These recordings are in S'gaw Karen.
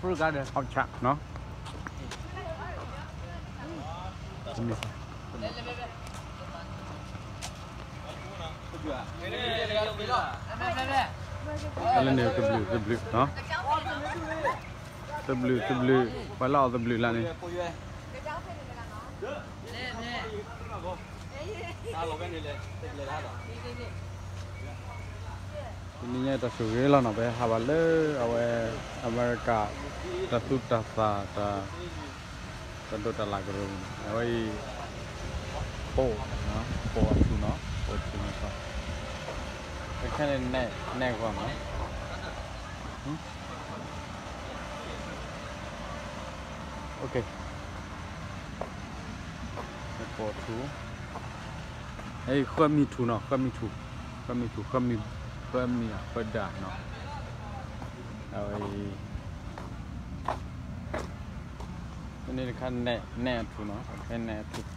Fruit Garden. အောက်ချားနော်. လၢန့ၣ် သဘျုး သဘျုးနော်. သဘျုး သဘျုး ပှၤလၢအီၣ်သဘျုးလၢန့ၣ်. တနံၤညါတၢ်ဆိၣ်ဂ့ၤလီၤနီၤ, ပဟးဘၣ်လၢအဝဲ အမဲရကၤ တၢ်သူတၢ်သၣ် တၢ်ဒိးတၢ်လၢ်ကရၢန့ၣ် အဝဲအံၤ ပိာ် ပိာ်အထူၣ်နီၤ, ပိာ်ထူၣ်န့ၣ် တခါန့ၣ် နဲၣ်ကွၢ်မး. ပိာ်ထူၣ်, ဃၢမံၤထူၣ်နီၤ, ဃၢမံၤထူၣ်, ဃၢမံၤထူၣ်, ဃၢမံၤအဃၢဒၣ်နီၤ, အဝဲအံၤ မ့ၢ်န့ၣ်တခါ နဲၣ်အထူၣ်နီၤ, ဖဲနဲၣ်အထူၣ်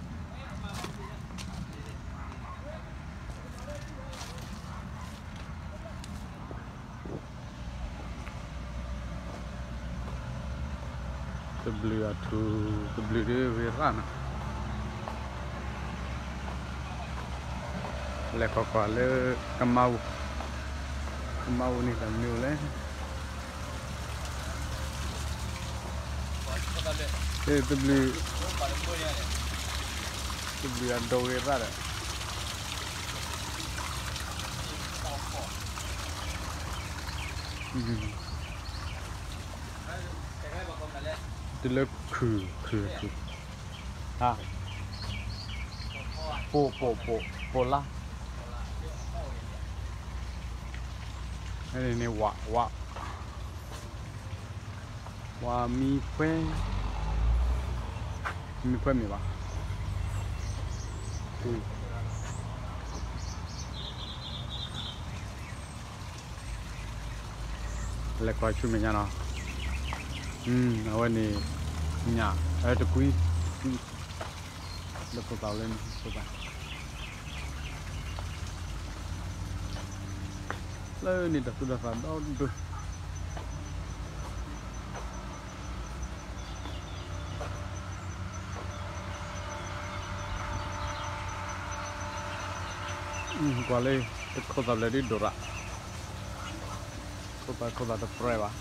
သဘျုးအထူၣ်, သဘျုးဒ်ဂ့ၤရၣ်နီၤ, လဲၤကွၢ်ကွၢ်လၢကမါပူၤ, ကမါပူၤန့ၣ်တၢ်မနုၤလဲၣ်. သဘျုး, သဘျုးအဒိးဂ့ၤရၣ်ဒီး တုၤလၢခုၣ်, ခုၣ်ထူၣ်, ပိာ်, ပိာ်, ပိာ်, ပိာ်လါ, န့ၣ်ဝး, ဝး, ဝးမံခွဲ, မံခွဲမ့ၢ်ဘၣ်. လဲၤကွၢ်ဆူမဲာ်ညါနီၤ, အဝဲန့ၣ် ညၣ်, အဝဲတကွံ, လၢခိၣ်သးလၢန့ၣ်, လၢန့ၣ်တၢ်သူတၢ်သၣ်ဒီဒိၣ် ကွၢ်လၢ တခိၣ်သၣ်ဖျၢၣ်ဒ်ဒိၣ်ရၣ်, ခိၣ်သၣ်ခိၣ်သၣ်တပြဲၤဘၣ်.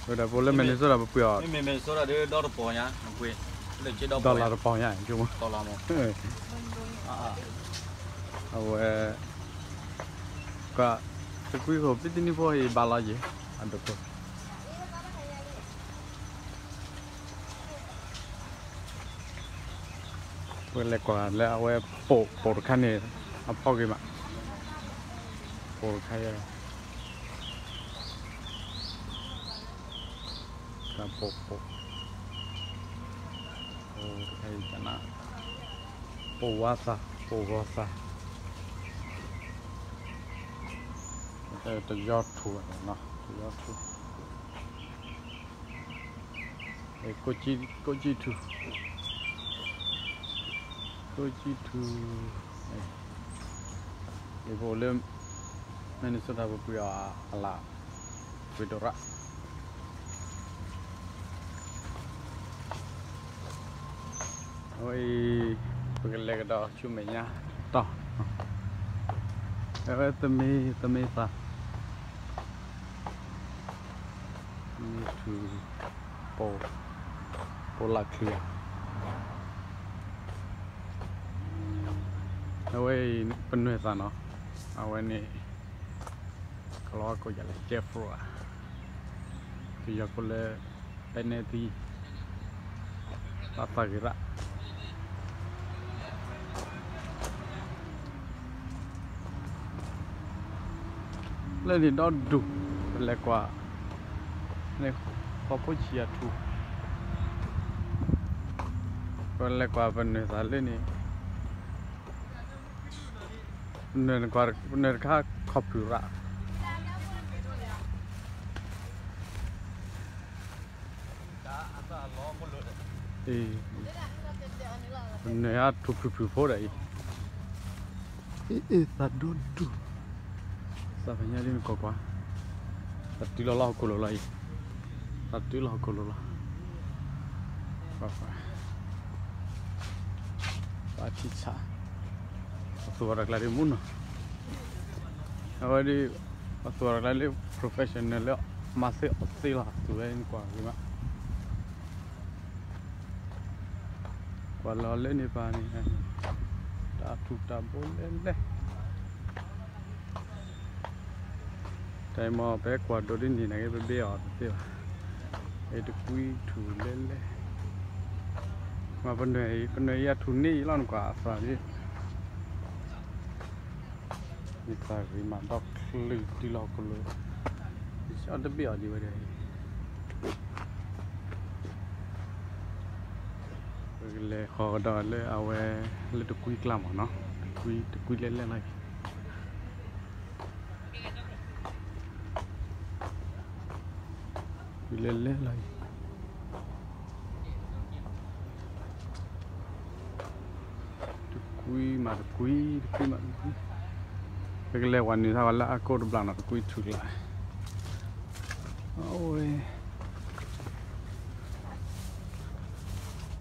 ဝဲဒၣ်ဖိလၢ Minnesota ပပှ့ၤအီၤ, ဒီလၣ်တပီၤညါ, အဝဲ က တကွံခိၣ် ပတနံၤဖိအံၤဘၣ်လီၤယံၤ အဒိၣ်ဖိ ပလဲၤကွၢ်လၢအဝဲပိာ်ပိာ်တခါန့ၣ် အဖီဂ့ၤမး, ပိာ်တခါယဲ, ပိာ်ပိာ်, ပိာ်တခါယဲ, ပိာ်ဝါသၣ် ပိာ်ဂီၤသၣ်, တယီထူၣ်, တယီထူၣ် ကိးကံၢ်ထူၣ်, ကိးကံၢ်ထူၣ်, ယဖိလၢ Minnesota ပပှ့ၤအီၤအလၣ်, ပှ့ၤဒိၣ်ရၣ်, အဝဲအံၤ ပကလဲၤကဒီးဆူမဲာ်ညါတီၤ, အဝဲသ့ၣ်မ့ၢ်သး မ့ၢ်ထူၣ် ပိာ်, ပိာ်လၢချံဧါ, အဝဲအံၤ ပနွဲၢ်သးနီၤ, အဝဲန့ၣ် ကလီၤကိးယၤလၢ Jeffro ဧါ, ပယီၤကိးလၢ ပဲနဲသံ, ဘၣ်သးဂ့ၤရၣ် လၢန့ၣ်ဒီဒူၣ်, ပလဲၤကွၢ်, န့ၣ် ဃီဖိဆံးအထူၣ်, ပလဲၤကွၢ်ပနွဲၢ်သးလၢန့ၣ်, ပနွဲၢ်တခါခီၣ်ဖုၣ်ရၣ် ပနွဲၢ်အထူၣ်ဖုၣ်ဖုၣ်ဖိဒီးအံၤ, အ့ၣ် အ့ၣ် သးဒီဒူၣ်, သးပညါဒ်နကိးကွၢ်, သးတုၤလီၤလၢဟီၣ်ခိၣ်လိၤလီၤအံၤ, သးတုၤလီၤဟီၣ်ခိၣ်လိၤလီၤ, ပှၤထံဆး, ပသူၣ်အီၤတၢ်ကျါဒ်မူနီၤ, အဝဲဒ် ပသူၣ်အီၤတၢ်ကျါလၢ professional လၢမၤသ့အီၣ်သ့လီၤ သူဝဲနကွၢ်ဂ့ၤမး ကွၢ်လီၤလၢန့ၣ်ပၤန့ၣ်, တၢ်ထူၣ်တၢ်ဘိလဲၣ်လဲၣ်, တၢ်အံၤမ့ၢ်ပဟဲကွၢ်ဒိးဒ်န့ၣ်န့ၣ်ဂ့ၤ ပဘ့ၣ်အီၤတသ့ဘၣ်, အံၤတကွံထူၣ်လဲၣ်လဲၣ်, မ့ၢ်ပနွဲၢ်အံၤ ပနွဲၢ်အံၤအထူၣ်န့ၢ်အံၤလီၤနကွၢ်အသးဒ် မ့ၢ်သးဂ့ၤမးဒီးချုးတုၤလီၤဟီၣ်ခိၣ်လိၤ, ယဆၢတဘ့ၣ်အီၤဒ်ဝဲဒၣ်အံၤ, ပကလဲၤဃီၤကဒီးလၢအဝဲ လၢတကွံကျါမးနီၤ, တကွံ တကွံလဲၣ်လဲၣ်လီၤအံၤ, တကွံလဲၣ်လဲၣ်လီၤအံၤ. တကွံမးတကွံ, တကွံမးတကွံ, ပကလဲၤဝဲနုာ်ထီၣ်ဝဲလၢအကိၢ်တဘျီနီၤ, တကွံထူၣ်ကျါ, အဝဲ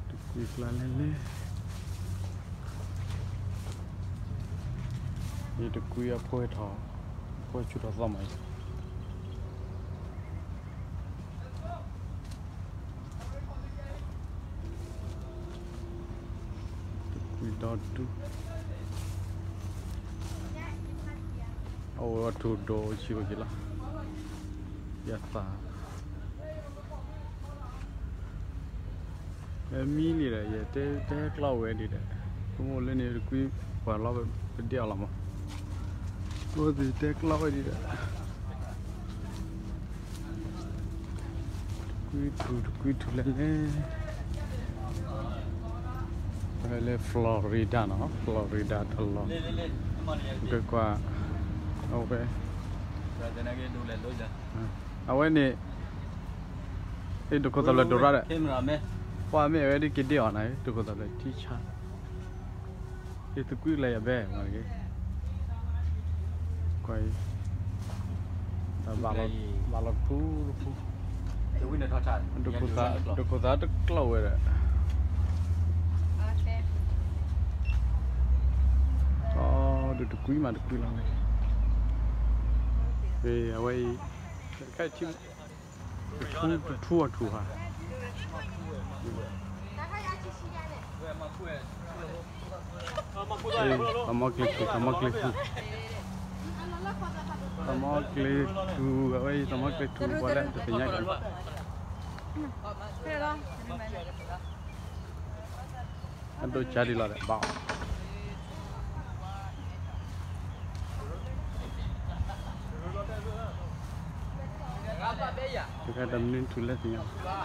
တကွံကျါလဲၣ်လဲၣ်, ယတကွံအဖှဲထီၣ်, အဖှဲဆူၣ်ထီၣ်သီမးအံၤ. တကွံဒီဒူၣ်, အဝဲထူၣ်ဒိၣ်ဆံးအိၣ်က့ၤလီၤ, ယသး မံလံဒီး ယတဲတဲကျီဝဲဒ်ဒီး, ကမိၣ်လၢန့ၣ်တကွံပှၤလီၤပဒ့ၣ်အီၤလီၤမး, အိၣ်သ့ၣ်တဲကျီဝဲဒ်ဒီး, တကွံထူၣ်တကွံထူၣ်လဲၣ်လဲၣ်, ဝဲလၢ Florida နီၤ, Florida တလီၢ်, ကကွၢ်, အဝဲ အဝဲန့ၣ် အဒိၣ်ခိၣ်သးလၢဒိၣ်ရၣ်ဒီး, ပှၤမ့ၢ်အဝဲဒ်က့ၤဒ့ၣ်အီၤနၤ, ဒိၣ်ခိၣ်သးလၢထံဆါ, ယသကွံကျါယဘဲမးတဂ့ၤ, ကွၢ်အံၤ, ဘၣ်လီၤတဖုတဖု, ဒိၣ်ခိၣ်သးတကျီဝဲဒီး, အဒိၣ်တကွံမးတကွံလီၤ, အဝဲအံၤ တထူၣ်အထူၣ်ဧါ, တမီကျ့ထူၣ်, တမီကျ့ထူၣ်, တမီကျ့ထူၣ်, အဝဲအံၤ တမီကျ့ထူၣ် ပှၤလၢတသ့ၣ်ညါက့ၤ, အဒိၣ်ကၢ်ဒ်လီၤဒီး ဘၣ်အီၤ တခါတမနုၤထူၣ်လဲၣ်သ့ၣ်ညါ,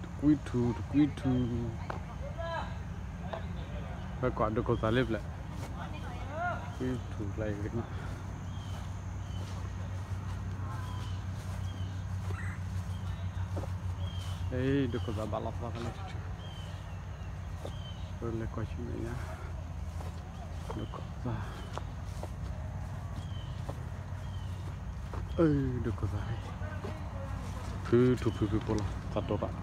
တကွံထူၣ် တကွံထူၣ်, ပကွၢ်ဒိၣ်ခိၣ်သးလၢပျဲၢ်, တကွံထူၣ်ကျါအံၤဂ့ၤမး, ဒိၣ်ခိၣ်သးဘၣ်လီၤသီဖဲလဲၣ်ထူၣ်ထူၣ်, ပလဲၤကွၢ်ဆူမဲာ်ညါ, ဒိၣ်ခိၣ်သး အၢ ဒိၣ်ခိၣ်သး, ဖုထူၣ်ဖုဖုဖိလီၤ သးဒိၣ်ဘၣ်,